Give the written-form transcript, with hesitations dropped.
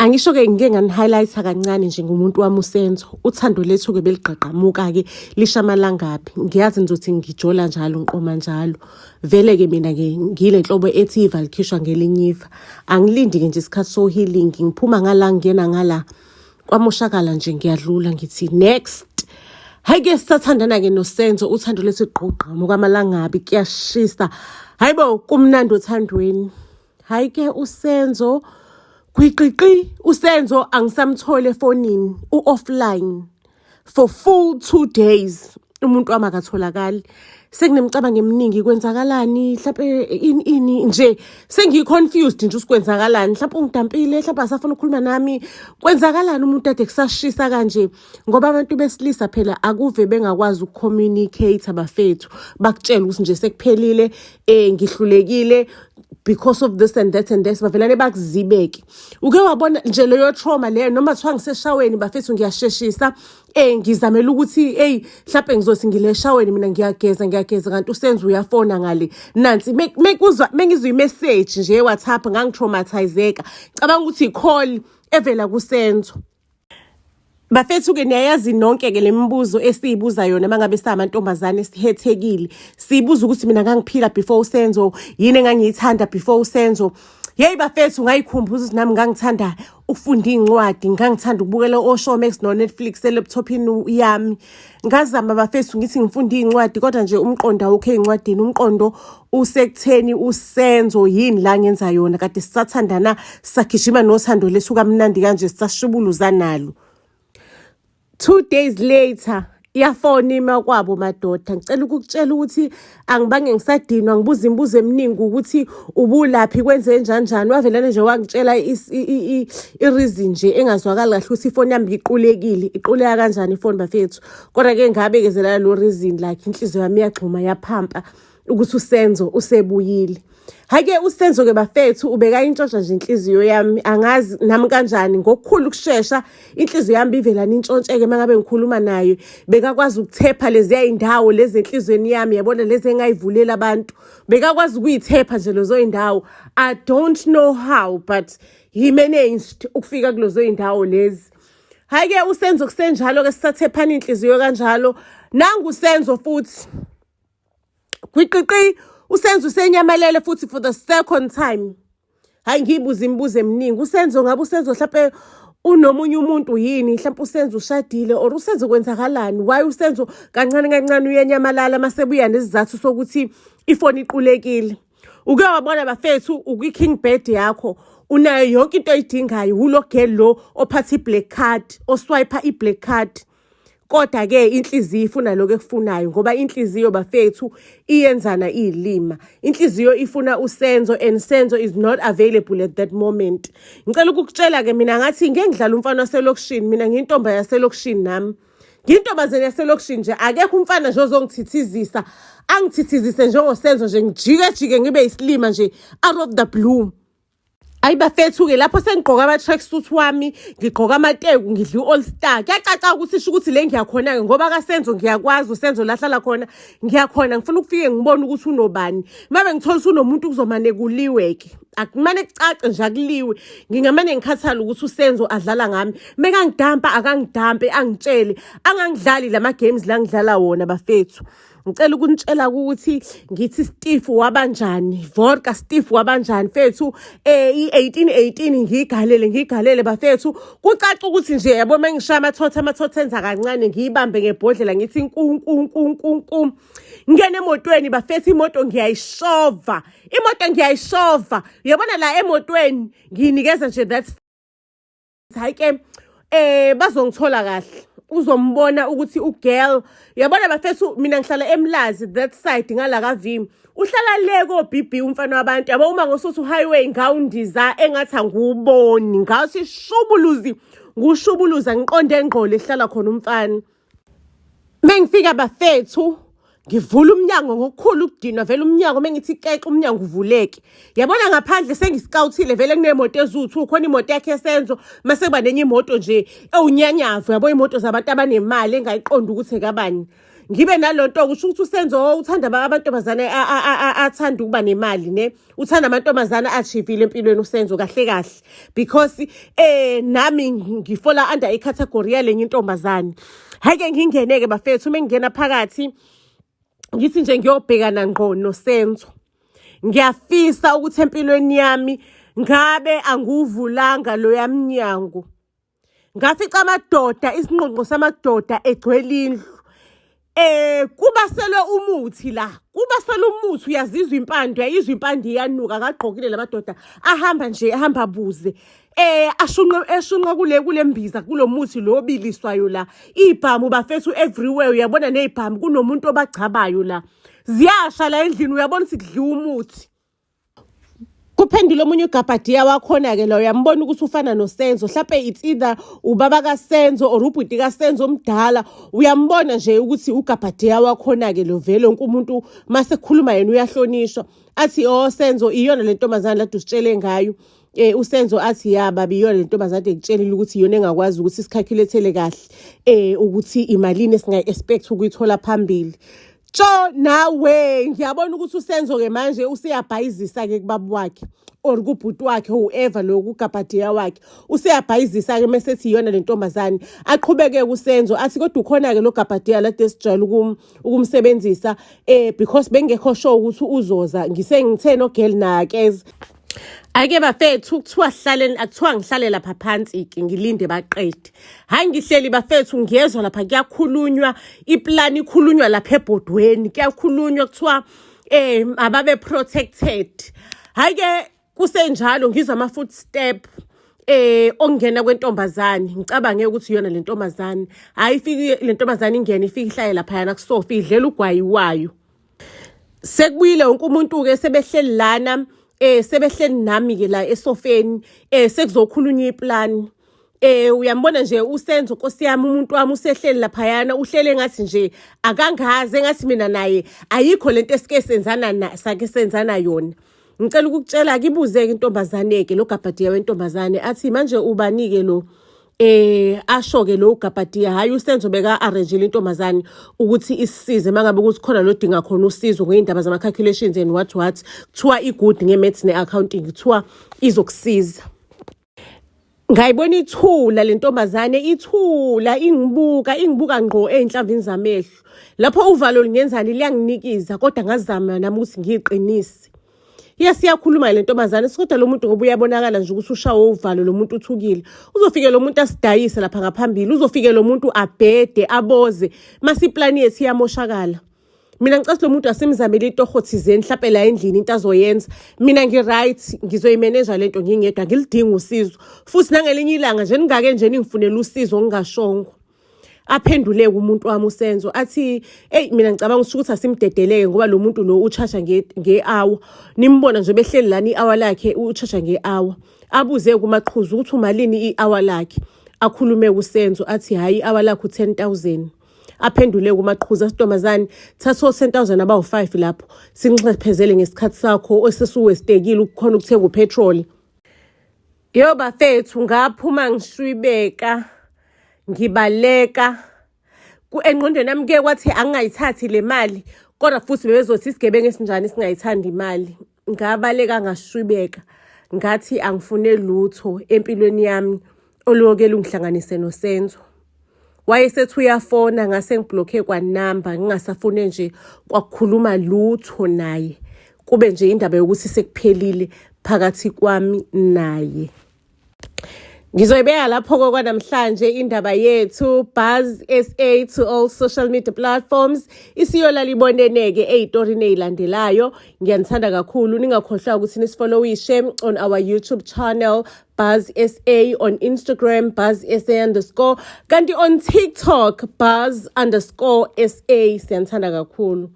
Angisho-ke ngike ngani-highlight-a kancane nje ngomuntu wami uSenzo. Uthando lethu-ke beligqagqamuka-ke lisha amalangabi. Ngiyazi nizothi ngijola njalo, ngiqoma njalo. Vele-ke mina-ke ngile nhlobo ethi iva likhishwa ngelinye iva. Angilindi-ke nje isikhathi so-healing, ngiphuma ngala ngingena ngala. Kwamoshakala nje ngiyadlula ngithi next. Hhayi-ke sisathandana-ke noSenzo, uthando lethu gqugqamuka amalangabi, kuyashisa. Hhayi bo, kumnandi othandweni. Hhayi ke uSenzo gwiqiqi uSenzo angisamtholi efonini u-offline for full 2 days umuntu wami akatholakali. Sekunemicabango eminingi, kwenzakalani mhlampe, ini ini nje, sengiyi-confused nje ukuthi kwenzakalani, mhlampe ungidampile, mhlampe asafuna ukukhuluma nami, kwenzakalani umuntu ade kusashisa kanje? Ngoba abantu besilisa phela akuve bengakwazi ukucommunicate abafethu, bakutshela ukuthi nje sekuphelile, ngihlulekile because of this and that and this, bavelane bakuzibeke. Uke wabona nje leyo trauma leyo, noma kuthiwa ngiseshaweni bafethu, ngiyasheshisa, ngizamela ukuthi hey mhlawumbe ngizothi ngile eshaweni mina ngiyageza, ngiyageza, kanti uSenzo uyafona ngale nansi. Mekuzwa mengizwa imessage nje WhatsApp, ngangitraumatizeka, cabanga ukuthi i-call evela kuSenzo. Bafethu-ke niyayazi nonke-ke le mibuzo esiyibuza yona uma ngabe samantombazane sihethekile. Siyibuza ukuthi mina ngangiphila before uSenzo, yini engangiyithanda before uSenzo? Yeyi bafethu, ngayikhumbuza ukuthi nami ngangithanda ukufunda iy'ncwadi, ngangithanda ukubukela o-Showmax no-Netflix elaptopini yami. Ngazama bafethu ngithi ngifunda iy'ncwadi, kodwa nje umqondo awukho ey'ncwadini, umqondo usekutheni uSenzo yini la ngenza yona kade sisathandana, sagijima nothando lethu kamnandi kanje, sisashubuluza nalo. 2 days later iyafona ima kwabo madoda. Ngicela ukukutshela ukuthi angibange ngisadinwa ngibuza imibuzo eminingi ukuthi ubulaphi, kwenze njani njani. Wavelane nje wangitshela i-reason nje engazwakali kahle ukuthi ifoni yami iqulekile. Iquleka kanjani ifoni bafethu? Kodwa-ke ngabekezela lo reason, like inhliziyo yami iyagxuma yaphampa ukuthi uSenzo usebuyile. Hhayi-ke uSenzo-ke bafethu ubekayintshontsha nje inhliziyo yami, angazi nami kanjani, ngokukhulu ukushesha inhliziyo yami ivelane intshontsheke uma ngabe ngikhuluma naye. Bekakwazi ukuthepha leziya y'ndawo lezi enhliziyweni yami, yabona lezi engayivulela abantu, bekakwazi ukuyithepha nje lezo y'ndawo. I don't know how, but he managed ukufika kulezo y'ndawo lezi. Hhayi-ke uSenzo kusenjalo-ke, sisathephana inhliziyo kanjalo, nangu uSenzo futhi gwiqiqi, uSenzo usenyamalele futhi for the second time. Hayi ngiyibuza imibuzo eminingi, uSenzo ngabe uSenzo mhlampe unomunye umuntu yini, mhlawumpe uSenzo ushadile or uSenzo kwenzakalani? Why uSenzo kancane kancane uyanyamalala masebuya nesizathu sokuthi ifoni iqulekile? Uke wabona bafethu, ukwi-king bed yakho, unayo yonke into oyidingayo, ulo girl lo ophatha i-black card, oswipe i-black card, kodwa-ke inhliziyo ifuna lokho ekufunayo, ngoba inhliziyo bafethu iyenzana iy'lima. Inhliziyo ifuna uSenzo and Senzo is not available at that moment. Ngicela ukukutshela-ke mina ngathi ngeke ngidlala umfana waselokishini, mina ngiyintomba yaselokishini, nami ngiyintombazane yaselokishini nje. Akekho umfana nje ozongithithizisa, angithithizise njengoSenzo nje, ngijike jike ngibe isilima nje out of the blue. Ayi bafethu-ke lapho sengigqoka ama-tracksuit wami, ngigqoka amateku, ngidla i-All Star, kuyacaca ukuthi isho ukuthi le ngiyakhona-ke ngoba kaSenzo ngiyakwazi, uSenzo lahlala khona ngiyakhona, ngifuna ukufike ngibone ukuthi unobani. Uma ngithola ukuthi unomuntu kuzomane kuliwe-ke, akumane kucace nje akuliwe. Ngingamane ngikhathale ukuthi uSenzo adlala ngami, mekangidampa akangidampe, angitshele, angangidlali lama-games la ngidlala wona. Bafethu, ngicela ukunitshela ukuthi ngithi Steve wabanjani, vodka Steve wabanjani fethu, i-1818 ngiyigalele, ngiyigalele bafethu, kucaca ukuthi nje yabo mengishaya amathotha, amathotha enza kancane, ngiyibambe ngebhodlela ngithi nku nku nku nku nku, ngene emotweni bafethu, imoto ngiyayishova, imoto ngiyayishova, uyabona la emotweni ngiyinikeza nje that. Hayi ke bazongithola kahle, uzombona ukuthi ugirl, uyabona bafethu, mina ngihlala eMlazi that side ngala ka V, uhlala le ko BB umfana wabantu, yabo uma ngoSuthu Highway ngawundiza engathi angiwuboni, ngathi shubuluzi ngushubuluza ngiqonde engqolo ehlala khona umfana. Mengifika bafethu ngivula umnyango ngokukhulu ukudinwa, vele umnyango mengithi kexe umnyango uvuleke, yabona ngaphandle sengiscouthile vele kunemoto eziwu-two, khona imoto yakhe eSenzo, mase kuba nenye imoto nje ewunyanyavu, yabo imoto zabantu abanemali engayiqonda ukuthi ekabani. Ngibe nalonto kusho ukuthi uSenzo uthanda amantombazane athanda ukuba nemali ne. Uthanda amantombazane achievile empilweni uSenzo kahle kahle because nami ngifola under icategory yalenye intombazane. Hhayi-ke ngingene-ke bafethu uma ngingena phakathi ngithi nje ngiyobhekana ngqo noSenzo. Ngiyafisa ukuthi empilweni yami ngabe angiwuvulanga loya mnyango. Ngafica amadoda, isinqonqo samadoda egcwele indlu. Kubaselwe umuthi la, kubaselwe umuthi uyazizwa impande, uyayizwa impande iyanuka, akagqokile la madoda ahamba nje ahamba buze. Ashunqe eshunqa kule kule mbiza kulo muthi lo obiliswayo la. Ibhamu bafethu everywhere uyabona nezibhamu kunomuntu obagcabayo la. Ziyasha la endlini uyabona ukuthi kudliwa umuthi. Kuphendula omunye ugabhadiya wakhona-ke lo uyambona ukuthi ufana noSenzo hlampe it's either ubaba kaSenzo or ubhuti kaSenzo omdala uyambona nje ukuthi ugabhadiya wakhona-ke lo vele wonke umuntu mase kukhuluma yena uyahlonishwa athi oh Senzo iyona le ntombazane lade usitshele ngayo uSenzo athi ya baba iyona le ntombazane ade ngitshelile ukuthi iyona engakwazi ukuthi sikhalculethele kahle ukuthi imalini esingayi-expect ukuyithola phambili. Tsho nawe ngiyabona ukuthi uSenzo-ke manje useyabhayizisa-ke kubaba wakhe or kubhuti wakhe whoever lo kugabhadiya wakhe useyabhayizisa-ke mesethi iyona le ntombazane aqhubeke kuSenzo athi kodwa ukhona-ke lo gabhadiya lade sijwayele ukumsebenzisa because bengekho sure ukuthi uzoza ngise ngithe no girl naye akeze. Ake bafethu kuthiwa hlaleni akuthiwa ngihlale lapha phansi ke ngilinde baqede. Hayi ngihleli bafethu ngiyezwa lapha kuyakhulunywa iplan ikhulunywa lapha ebhodweni kuyakhulunywa kuthiwa ababe protected. Hayi ke kusenjalo ngizwa ama footstep ongena kwentombazane ngicabange ukuthi iyona le ntombazane. Hayi ifike le ntombazane ingene ifike ihlale lapha yana kusofa idlela ugwayi wayo. Sekubuyile wonke umuntu-ke sebehleli lana sebehleli nami-ke la esofeni sekuzokhulunywa iplani. Uyambona nje uSenzo Nkosi yami umuntu wami usehleli laphayana uhlele engathi nje akangazi engathi mina naye ayikho lento esike senzana na sake senzana yona. Ngicela ukukutshela ke ibuze-ke intombazane-ke lo gabhadiya wentombazane athi manje ubani-ke lo asho-ke lo gabhadiya hhayi uSenzo beka-arrangile intombazane ukuthi isisize mangabe ukuthi khona lo dinga khona usizo ngey'ndaba zama-calculations and what what kuthiwa i-good nge-maths ne-accounting kuthiwa izokusiza. Ngayibona ithula le ntombazane ithula ingibuka ingibuka ngqo ey'nhlamvini zamehlo lapho uvalo lungenzani liyanginikiza kodwa ngazama nami ukuthi ngiyiqinise. Yes siyakhuluma le ntombazane kodwa lo muntu ngoba uyabonakala nje ukuthi ushawe uvalo lo muntu uthukile. Uzofike lo muntu asidayise lapha ngaphambili, uzofike lo muntu abhede aboze mase iplani yethu iyamoshakala. Mina ngicela lo muntu asimzamele itoho thizeni mhlampe la endlini into azoyenza. Mina ngi-right ngizoyimeneja lento ngingedwa ngilidinga usizo. Futhi nangelinye ilanga nje ningake nje ningifunele usizo ngingashongo. Aphenduleke umuntu wami uSenzo athi eyi mina ngicabanga ukuthi asimdedeleke ngoba lo muntu lo uchasha nge-hour nimbona nje behleli lana i-hour lakhe uchasha nge-hour. Abuze kumaqhuzu ukuthi umalini i-hour lakhe. Akhulume kuSenzo athi hhayi i-hour lakhe u-10,000. Aphendule kumaqhuzu athi ntombazane thatha o-10,000 abawu-5 lapho sinxephezele ngesikhathi sakho esesuwestekile ukukhona ukuthenga upetrol. Yo bafethu ngaphuma ngishwibeka ngibaleka engqondweni yami kuye kwathi angingayithathi le mali kodwa futhi bebezothi isigebengu esinjani singayithandi imali. Ngabaleka ngashwibeka ngathi angifune lutho empilweni yami oluyoke lungihlanganise noSenzo. Wayesethi uyafona ngase ngiblokhe kwanamba ngingasafune nje kwakukhuluma lutho naye. Kube nje indaba yokuthi sekuphelile phakathi kwami naye. Ngizoyibeka lapho-ke kwanamhlanje indaba yethu Buzz SA to all social media platforms isiyolala ibonene-ke ey'torini ey'landelayo. Ngiyanithanda kakhulu ningakhohlwa ukuthi nisifollowishe on our YouTube channel Buzz SA, on Instagram Buzz SA underscore kanti on TikTok Buzz underscore SA. Siyanithanda kakhulu.